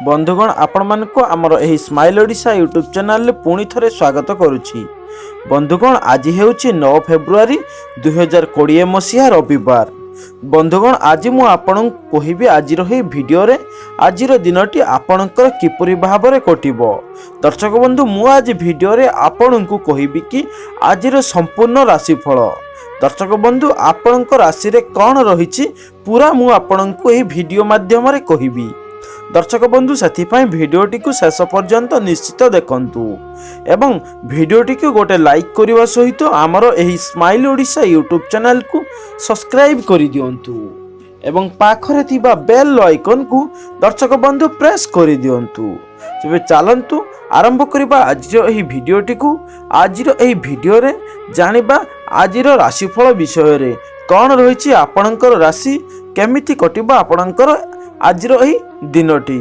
ବନ୍ଧୁଗଣ, ଆପଣମାନଙ୍କୁ ଆମର ଏହି ସ୍ମାଇଲ୍ ଓଡ଼ିଶା ୟୁଟ୍ୟୁବ୍ ଚ୍ୟାନେଲରେ ପୁଣି ଥରେ ସ୍ୱାଗତ କରୁଛି। ବନ୍ଧୁଗଣ, ଆଜି ହେଉଛି 9 ଫେବୃଆରୀ 2020 ମସିହା, ରବିବାର। ବନ୍ଧୁଗଣ, ଆଜି ମୁଁ ଆପଣଙ୍କୁ କହିବି ଆଜିର ଏହି ଭିଡ଼ିଓରେ ଆଜିର ଦିନଟି ଆପଣଙ୍କର କିପରି ଭାବରେ କଟିବ। ଦର୍ଶକ ବନ୍ଧୁ, ମୁଁ ଆଜି ଭିଡ଼ିଓରେ ଆପଣଙ୍କୁ କହିବି କି ଆଜିର ସମ୍ପୂର୍ଣ୍ଣ ରାଶିଫଳ। ଦର୍ଶକ ବନ୍ଧୁ, ଆପଣଙ୍କ ରାଶିରେ କ'ଣ ରହିଛି, ପୁରା ମୁଁ ଆପଣଙ୍କୁ ଏହି ଭିଡ଼ିଓ ମାଧ୍ୟମରେ କହିବି। ଦର୍ଶକ ବନ୍ଧୁ, ସେଥିପାଇଁ ଭିଡ଼ିଓଟିକୁ ଶେଷ ପର୍ଯ୍ୟନ୍ତ ନିଶ୍ଚିତ ଦେଖନ୍ତୁ ଏବଂ ଭିଡ଼ିଓଟିକୁ ଗୋଟେ ଲାଇକ୍ କରିବା ସହିତ ଆମର ଏହି ସ୍ମାଇଲ୍ ଓଡ଼ିଶା ୟୁଟ୍ୟୁବ୍ ଚ୍ୟାନେଲକୁ ସବସ୍କ୍ରାଇବ୍ କରିଦିଅନ୍ତୁ ଏବଂ ପାଖରେ ଥିବା ବେଲ୍ ଆଇକନ୍କୁ, ଦର୍ଶକ ବନ୍ଧୁ, ପ୍ରେସ୍ କରିଦିଅନ୍ତୁ। ତେବେ ଚାଲନ୍ତୁ ଆରମ୍ଭ କରିବା ଆଜିର ଏହି ଭିଡ଼ିଓଟିକୁ। ଆଜିର ଏହି ଭିଡ଼ିଓରେ ଜାଣିବା ଆଜିର ରାଶିଫଳ ବିଷୟରେ, କ'ଣ ରହିଛି ଆପଣଙ୍କର ରାଶି, କେମିତି କଟିବ ଆପଣଙ୍କର ଆଜିର ଏହି ଦିନଟି।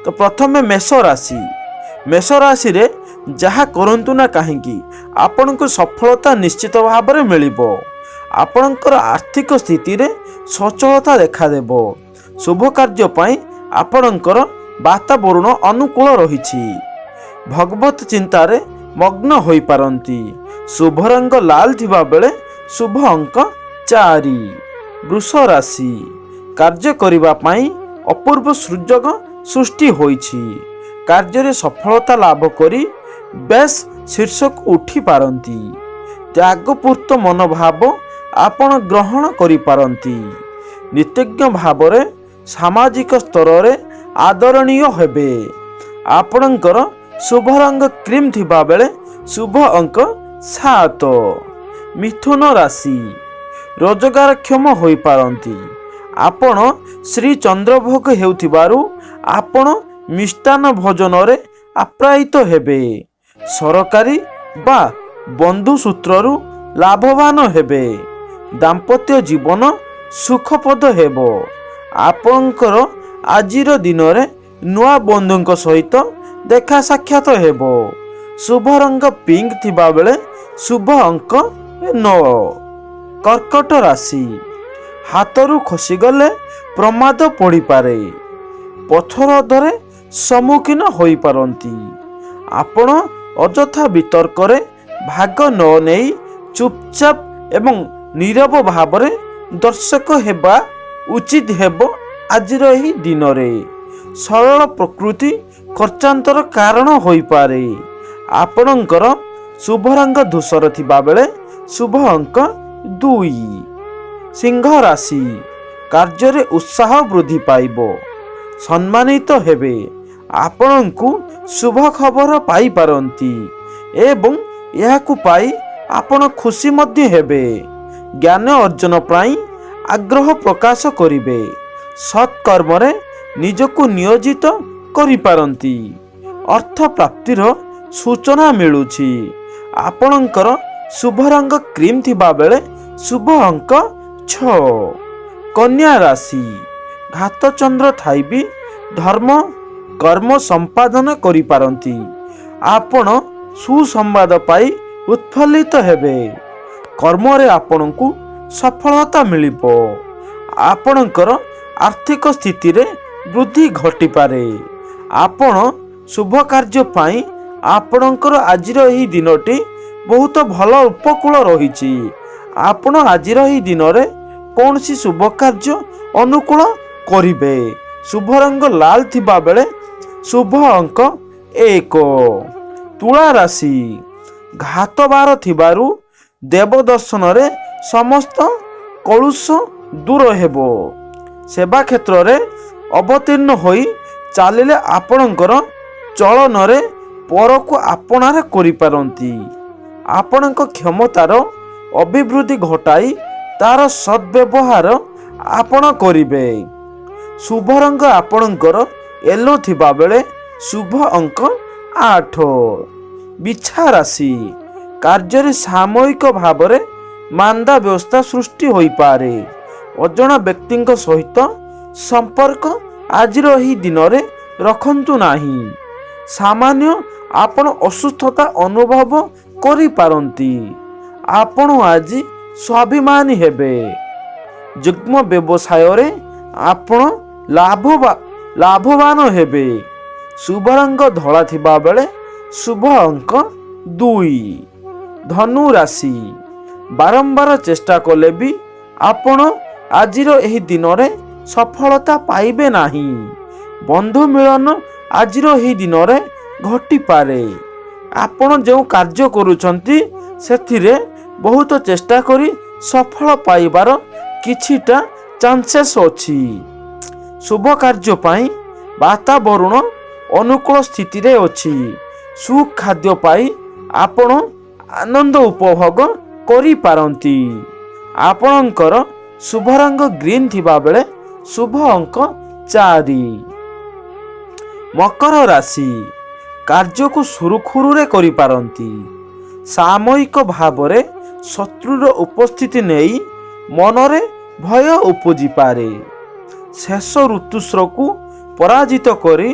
ତ ପ୍ରଥମେ ମେଷ ରାଶି। ମେଷ ରାଶିରେ ଯାହା କରନ୍ତୁ ନା କାହିଁକି, ଆପଣଙ୍କୁ ସଫଳତା ନିଶ୍ଚିତ ଭାବରେ ମିଳିବ। ଆପଣଙ୍କର ଆର୍ଥିକ ସ୍ଥିତିରେ ସଚଳତା ଦେଖାଦେବ। ଶୁଭ କାର୍ଯ୍ୟ ପାଇଁ ଆପଣଙ୍କର ବାତାବରଣ ଅନୁକୂଳ ରହିଛି। ଭଗବତ ଚିନ୍ତାରେ ମଗ୍ନ ହୋଇପାରନ୍ତି। ଶୁଭ ରଙ୍ଗ ଲାଲ ଥିବା ବେଳେ ଶୁଭ ଅଙ୍କ 4। ବୃଷ ରାଶି। କାର୍ଯ୍ୟ କରିବା ପାଇଁ ଅପୂର୍ବ ସୁଯୋଗ ସୃଷ୍ଟି ହୋଇଛି। କାର୍ଯ୍ୟରେ ସଫଳତା ଲାଭ କରି ବେଶ୍ ଶୀର୍ଷକୁ ଉଠି ପାରନ୍ତି। ତ୍ୟାଗପୂର୍ତ୍ତ ମନୋଭାବ ଆପଣ ଗ୍ରହଣ କରିପାରନ୍ତି। ନୀତିଜ୍ଞ ଭାବରେ ସାମାଜିକ ସ୍ତରରେ ଆଦରଣୀୟ ହେବେ। ଆପଣଙ୍କର ଶୁଭ ରଙ୍ଗ କ୍ରିମ୍ ଥିବାବେଳେ ଶୁଭ ଅଙ୍କ 7। ମିଥୁନ ରାଶି। ରୋଜଗାରକ୍ଷମ ହୋଇପାରନ୍ତି। ଆପଣ ଶ୍ରୀ ଚନ୍ଦ୍ରଭୋଗ ହେଉଥିବାରୁ ଆପଣ ମିଷ୍ଟାନ୍ନ ଭୋଜନରେ ଆପ୍ୟାୟିତ ହେବେ। ସରକାରୀ ବା ବନ୍ଧୁ ସୂତ୍ରରୁ ଲାଭବାନ ହେବେ। ଦାମ୍ପତ୍ୟ ଜୀବନ ସୁଖପ୍ରଦ ହେବ। ଆପଣଙ୍କର ଆଜିର ଦିନରେ ନୂଆ ବନ୍ଧୁଙ୍କ ସହିତ ଦେଖା ସାକ୍ଷାତ ହେବ। ଶୁଭ ରଙ୍ଗ ପିଙ୍କ ଥିବାବେଳେ ଶୁଭ ଅଙ୍କ 9। କର୍କଟ ରାଶି। ହାତରୁ ଖସିଗଲେ ପ୍ରମାଦ ପଡ଼ିପାରେ। ପଥରୋଧରେ ସମ୍ମୁଖୀନ ହୋଇପାରନ୍ତି। ଆପଣ ଅଯଥା ବିତର୍କରେ ଭାଗ ନ ନେଇ ଚୁପଚାପ ଏବଂ ନୀରବ ଭାବରେ ଦର୍ଶକ ହେବା ଉଚିତ ହେବ ଆଜିର ଏହି ଦିନରେ। ସରଳ ପ୍ରକୃତି ଖର୍ଚ୍ଚାନ୍ତର କାରଣ ହୋଇପାରେ। ଆପଣଙ୍କର ଶୁଭ ରଙ୍ଗ ଧୂସର ଥିବାବେଳେ ଶୁଭ ଅଙ୍କ 2। ସିଂହ ରାଶି। କାର୍ଯ୍ୟରେ ଉତ୍ସାହ ବୃଦ୍ଧି ପାଇବ। ସମ୍ମାନିତ ହେବେ। ଆପଣଙ୍କୁ ଶୁଭ ଖବର ପାଇପାରନ୍ତି ଏବଂ ଏହାକୁ ପାଇ ଆପଣ ଖୁସି ମଧ୍ୟ ହେବେ। ଜ୍ଞାନ ଅର୍ଜନ ପାଇଁ ଆଗ୍ରହ ପ୍ରକାଶ କରିବେ। ସତ୍କର୍ମରେ ନିଜକୁ ନିୟୋଜିତ କରିପାରନ୍ତି। ଅର୍ଥ ପ୍ରାପ୍ତିର ସୂଚନା ମିଳୁଛି। ଆପଣଙ୍କର ଶୁଭ ରଙ୍ଗ କ୍ରିମ୍ ଥିବାବେଳେ ଶୁଭ ଅଙ୍କ 6। କନ୍ୟା ରାଶି। ଘାତଚନ୍ଦ୍ର ଥାଇ ବି ଧର୍ମ କର୍ମ ସମ୍ପାଦନ କରିପାରନ୍ତି। ଆପଣ ସୁସମ୍ବାଦ ପାଇ ଉତ୍ଫୁଲ୍ଲିତ ହେବେ। କର୍ମରେ ଆପଣଙ୍କୁ ସଫଳତା ମିଳିବ। ଆପଣଙ୍କର ଆର୍ଥିକ ସ୍ଥିତିରେ ବୃଦ୍ଧି ଘଟିପାରେ। ଆପଣ ଶୁଭ କାର୍ଯ୍ୟ ପାଇଁ ଆପଣଙ୍କର ଆଜିର ଏହି ଦିନଟି ବହୁତ ଭଲ ଉପକୂଳ ରହିଛି। ଆପଣ ଆଜିର ଏହି ଦିନରେ କୌଣସି ଶୁଭ କାର୍ଯ୍ୟ ଅନୁକୂଳ କରିବେ। ଶୁଭ ରଙ୍ଗ ଲାଲ ଥିବାବେଳେ ଶୁଭ ଅଙ୍କ 1। ତୁଳା ରାଶି। ଘାତବାର ଥିବାରୁ ଦେବ ଦର୍ଶନରେ ସମସ୍ତ କଳୁଷ ଦୂର ହେବ। ସେବା କ୍ଷେତ୍ରରେ ଅବତୀର୍ଣ୍ଣ ହୋଇ ଚାଲିଲେ ଆପଣଙ୍କର ଚଳନରେ ପରକୁ ଆପଣାର କରିପାରନ୍ତି। ଆପଣଙ୍କ କ୍ଷମତାର ଅଭିବୃଦ୍ଧି ଘଟାଇ ତାର ସଦ୍ବ୍ୟବହାର ଆପଣ କରିବେ। ଶୁଭ ରଙ୍ଗ ଆପଣଙ୍କର ୟେଲୋ ଥିବାବେଳେ ଶୁଭ ଅଙ୍କ 8। ବିଛା ରାଶି। କାର୍ଯ୍ୟରେ ସାମୟିକ ଭାବରେ ମାନ୍ଦା ବ୍ୟବସ୍ଥା ସୃଷ୍ଟି ହୋଇପାରେ। ଅଜଣା ବ୍ୟକ୍ତିଙ୍କ ସହିତ ସମ୍ପର୍କ ଆଜିର ଏହି ଦିନରେ ରଖନ୍ତୁ ନାହିଁ। ସାମାନ୍ୟ ଆପଣ ଅସୁସ୍ଥତା ଅନୁଭବ କରିପାରନ୍ତି। ଆପଣ ଆଜି ସ୍ୱାଭିମାନୀ ହେବେ। ଯୁଗ୍ମ ବ୍ୟବସାୟରେ ଆପଣ ଲାଭବାନ ହେବେ। ଶୁଭ ରଙ୍ଗ ଧଳା ଥିବାବେଳେ ଶୁଭ ଅଙ୍କ 2। ଧନୁ ରାଶି, ବାରମ୍ବାର ଚେଷ୍ଟା କଲେ ବି ଆପଣ ଆଜିର ଏହି ଦିନରେ ସଫଳତା ପାଇବେ ନାହିଁ। ବନ୍ଧୁ ମିଳନ ଆଜିର ଏହି ଦିନରେ ଘଟିପାରେ। ଆପଣ ଯେଉଁ କାର୍ଯ୍ୟ କରୁଛନ୍ତି, ସେଥିରେ ବହୁତ ଚେଷ୍ଟା କରି ସଫଳ ପାଇବାର କିଛିଟା ଚାନ୍ସେସ୍ ଅଛି। ଶୁଭ କାର୍ଯ୍ୟ ପାଇଁ ବାତାବରଣ ଅନୁକୂଳ ସ୍ଥିତିରେ ଅଛି। ସୁଖାଦ୍ୟ ପାଇ ଆପଣ ଆନନ୍ଦ ଉପଭୋଗ କରିପାରନ୍ତି। ଆପଣଙ୍କର ଶୁଭ ରଙ୍ଗ ଗ୍ରୀନ୍ ଥିବାବେଳେ ଶୁଭ ଅଙ୍କ 4। ମକର ରାଶି, କାର୍ଯ୍ୟକୁ ସୁରୁଖୁରୁରେ କରିପାରନ୍ତି। ସାମୟିକ ଭାବରେ ଶତ୍ରୁର ଉପସ୍ଥିତି ନେଇ ମନରେ ଭୟ ଉପୁଜିପାରେ। ଶେଷ ଋତୁସ୍ରାବକୁ ପରାଜିତ କରି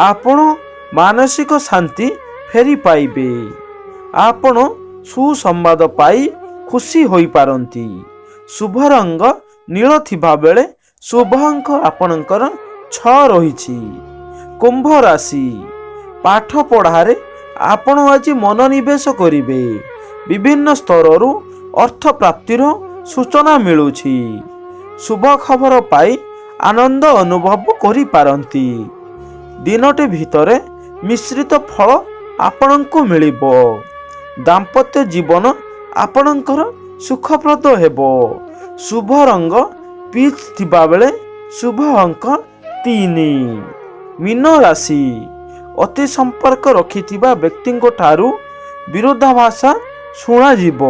ଆପଣ ମାନସିକ ଶାନ୍ତି ଫେରି ପାଇବେ। ଆପଣ ସୁସମ୍ବାଦ ପାଇ ଖୁସି ହୋଇପାରନ୍ତି। ଶୁଭ ରଙ୍ଗ ନୀଳ ଥିବାବେଳେ ଶୁଭ ଅଙ୍କ ଆପଣଙ୍କର 6 ରହିଛି। କୁମ୍ଭ ରାଶି, ପାଠ ପଢ଼ାରେ ଆପଣ ଆଜି ମନୋନିବେଶ କରିବେ। ବିଭିନ୍ନ ସ୍ତରରୁ ଅର୍ଥ ପ୍ରାପ୍ତିର ସୂଚନା ମିଳୁଛି। ଶୁଭ ଖବର ପାଇ ଆନନ୍ଦ ଅନୁଭବ କରିପାରନ୍ତି। ଦିନଟି ଭିତରେ ମିଶ୍ରିତ ଫଳ ଆପଣଙ୍କୁ ମିଳିବ। ଦାମ୍ପତ୍ୟ ଜୀବନ ଆପଣଙ୍କର ସୁଖପ୍ରଦ ହେବ। ଶୁଭ ରଙ୍ଗ ପିଚ୍ ଥିବାବେଳେ ଶୁଭ ଅଙ୍କ 3। ମୀନ ରାଶି, ଅତି ସମ୍ପର୍କ ରଖିଥିବା ବ୍ୟକ୍ତିଙ୍କ ଠାରୁ ବିରୋଧାଭାସ ଶୁଣାଯିବ।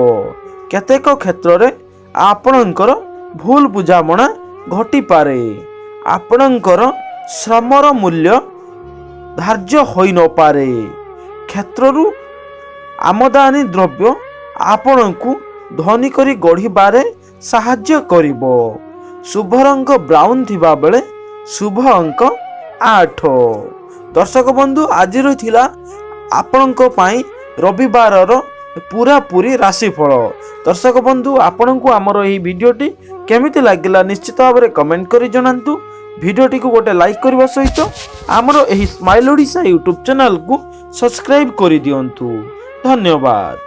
କେତେକ କ୍ଷେତ୍ରରେ ଆପଣଙ୍କର ଭୁଲ ବୁଝାମଣା ଘଟିପାରେ। ଆପଣଙ୍କର ଶ୍ରମର ମୂଲ୍ୟ ଧାର୍ଯ୍ୟ ହୋଇନପାରେ। କ୍ଷେତ୍ରରୁ ଆମଦାନୀ ଦ୍ରବ୍ୟ ଆପଣଙ୍କୁ ଧନୀ କରି ଗଢ଼ିବାରେ ସାହାଯ୍ୟ କରିବ। ଶୁଭ ରଙ୍ଗ ବ୍ରାଉନ୍ ଥିବାବେଳେ ଶୁଭ ଅଙ୍କ 8। ଦର୍ଶକ ବନ୍ଧୁ, ଆଜିର ଥିଲା ଆପଣଙ୍କ ପାଇଁ ରବିବାରର ପୁରାପୁରି ରାଶିଫଳ। ଦର୍ଶକ ବନ୍ଧୁ, ଆପଣଙ୍କୁ ଆମର ଏହି ଭିଡ଼ିଓଟି କେମିତି ଲାଗିଲା, ନିଶ୍ଚିତ ଭାବରେ କମେଣ୍ଟ କରି ଜଣାନ୍ତୁ। ଭିଡ଼ିଓଟିକୁ ଗୋଟେ ଲାଇକ୍ କରିବା ସହିତ ଆମର ଏହି ସ୍ମାଇଲ୍ ଓଡ଼ିଶା ୟୁଟ୍ୟୁବ୍ ଚ୍ୟାନେଲକୁ ସବସ୍କ୍ରାଇବ୍ କରିଦିଅନ୍ତୁ। ଧନ୍ୟବାଦ।